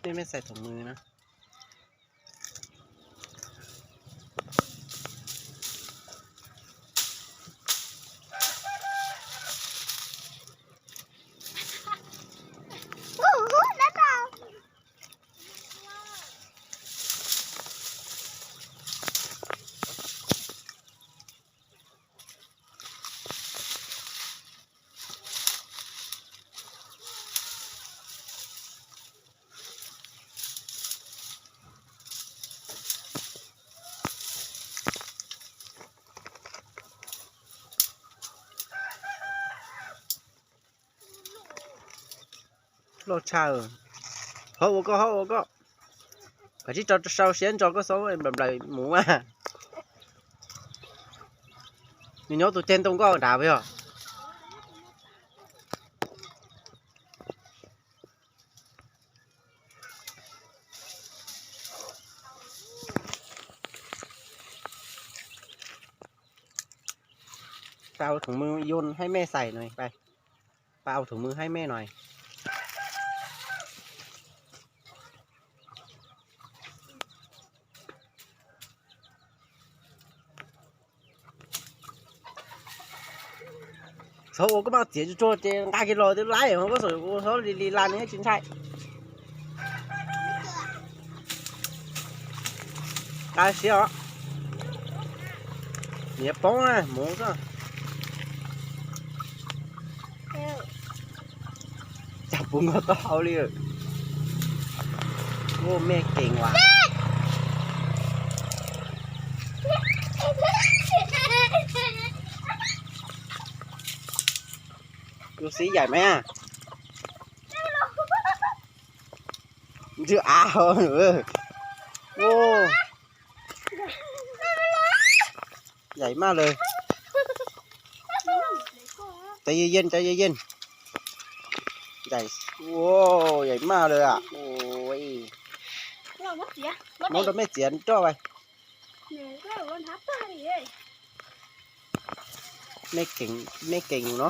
Mej, mej xais thoom mws na. Loj tshaj. Hov ua koj, hov ua koj. Kav tsij rau sau siab ntso koj xaub nplaws nplaws mus mas. Nws nyob tus ceg ntoo nkoj nrad yog. Pab ua thoom mws yun haib mej xais no. Pab ua thoom mws haib mej no. Txhob ua koj maj txiav tsuag tsuag ces nqa kiag los twb laib, koj xav ua txhob li li las nws tsis ntshai. Nqa siab os. Nyiam poob na mus xwb. Cas puv nkoj taub hau li. Ua mej keem as. Tus xib yaim mas. Ntsw av. Yaim maj lawm. Cov yeej yeej, cov yeej yeej. Yaim maj lawm. Muab rau mej txiav roj. Mej keem, mej keem no.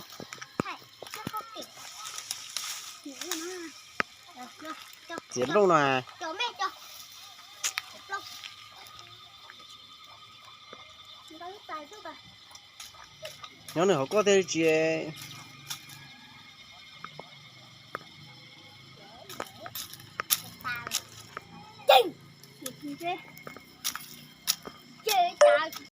Txiav nplooj no. Nyob nws hauv koj thiaj tsis